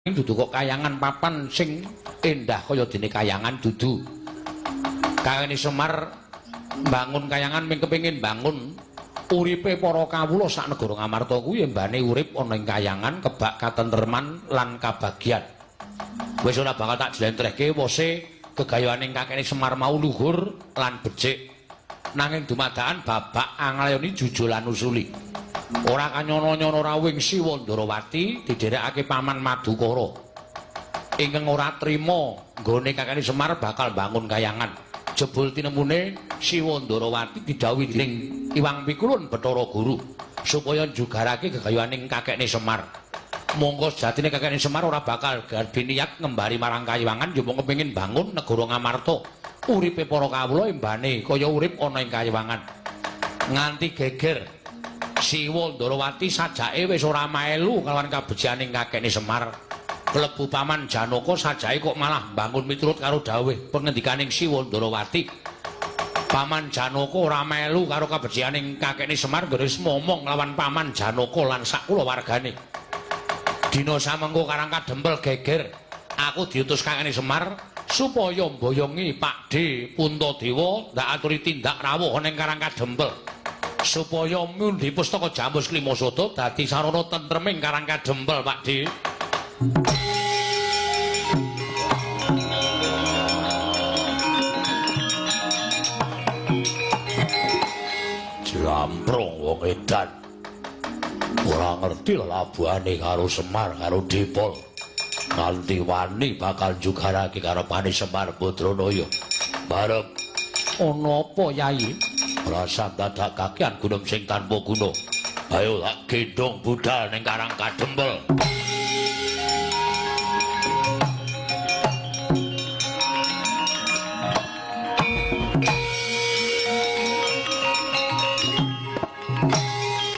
Dudu kok kayangan papan sing endah kaya dene kayangan dudu. Kakekne Semar mbangun kayangan ming kepengin bangun uripe para kawula sak negara Ngamarta kuwi embane urip ana ing kayangan kebak katentreman lan kabagyan. Wis ora bakal tak jlentrehke wose gegayuhaning kakekne Semar mau luhur lan becik. Nanging dumadakan babak anglayoni jujul lan usuli. Ora kanyono-nyono rawuhing Siwa Ndarawati didherekake Paman Madukara. Ingkang ora trima nggone kakekne Semar bakal bangun kayangan. Jebul tinemune Siwa Ndarawati didhawuhi dening Iwang Pikulun Bathara Guru supaya njugarake gegayuhaning kakekne Semar. Monggo sejatine kakekne Semar ora bakal gadhi niat ngembari marang kayiwangan yo mung kepengin bangun negara Ngamarta. Uripe para kawula embane kaya urip ana ing kayiwangan. Nganti geger Siwa Ndarawati sajake wis ora melu kalawan kabecikaning kakekne Semar. Klebu Paman Janaka sajake kok malah mbangun miturut karo dawuh pengendikaning Siwa Ndarawati. Paman Janaka ora melu karo kabecikaning kakekne Semar nggone wis momong lawan Paman Janaka lan sak kulawargane. Dina samengko Karang Kadempel geger, aku diutus kakekne Semar supaya mboyongi Pakdhe Puntadewa ndak aturi tindak rawuh ning Karang Kadempel. Supaya mundi pustaka Jamus Klimasada dadi sarana tentreming Karang Kadempel, Pakdhe. Jlamprong wong edan. Ora ngerti lelabuhane karo Semar karo Dipol. Nganti wani bakal njugarake karepane Semar Badranaya. Barep ana apa, Yai? Rasa dadak kakean gunung sing tanpa guna. Ayo tak gendong budal ning Karang Kadempel.